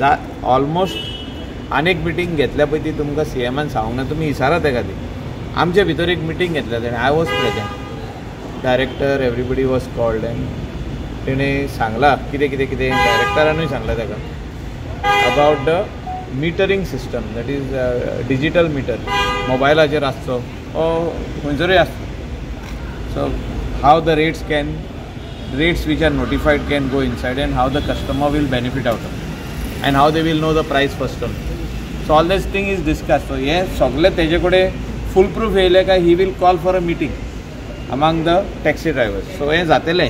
जा ऑलमोस्ट आनीक मिटींग घेतल्या पळय ती तुमकां सीएमान सांगूंक ना, तुमी विचारा तेका ती. आमचे भितर एक मिटींग घेतल्या तेणें, I was present, director, everybody was called and तेणें सांगलां कितें कितें कितें डायरेक्टरानूय सांगलां ताका about the metering system, that is digital meter, मोबायलाचेर आसचो ओ खंयसरूय आसचो. So how the rates which are notified can go inside and how the customer will benefit out of and how they will know the price first. So all this thing is discuss. So हें सगळें तेजे कडेन फूल proof येयलें काय he will call for a meeting among the taxi drivers. So हें जातलें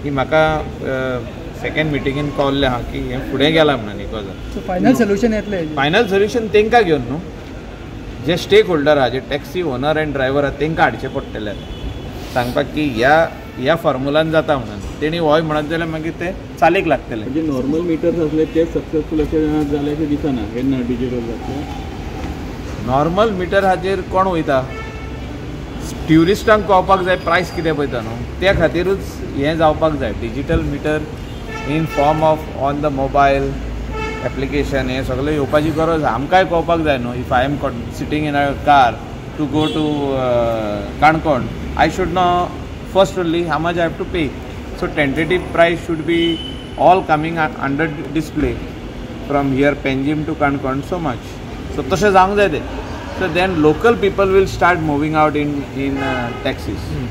की म्हाका सेकंड मिटिंगेन कळ्ळें आहा की हें फुडें गेलां म्हणून गजाल. सो फायनल सोल्युशन येतलें? फायनल सोल्युशन तांकां घेवन न्हू, जे स्टेक होल्डर आहा, जे टॅक्सी ओनर एंड ड्रायव्हर आहा, तांकां हाडचें पडटलें सांगपाक की ह्या ह्या फॉर्मुलान जाता म्हणून. तेणी हय म्हणत जाल्यार मागीर ते चालीक लागतले. म्हणजे नॉर्मल मिटर्स असले ते सक्सेसफूल अशें जाले अशें दिसना, हे डिजिटल जातले. नॉर्मल मिटर हाचेर कोण वयता? ट्युरिस्टांक कळपाक जाय प्रायस कितें पळयता न्हू, त्या खातीरूच हें जावपाक जाय. Digital meter in form of on the mobile application हें सगळें येवपाची गरज आसा. आमकांय कळपाक जाय न्हू, if I am sitting in a car to go to Canacona, I should know first only how much I have to pay. So tentative price should be all coming under display from here Panjim to Canacona so much. So तशें जावंक जाय तें. So then local people will start moving out in taxis.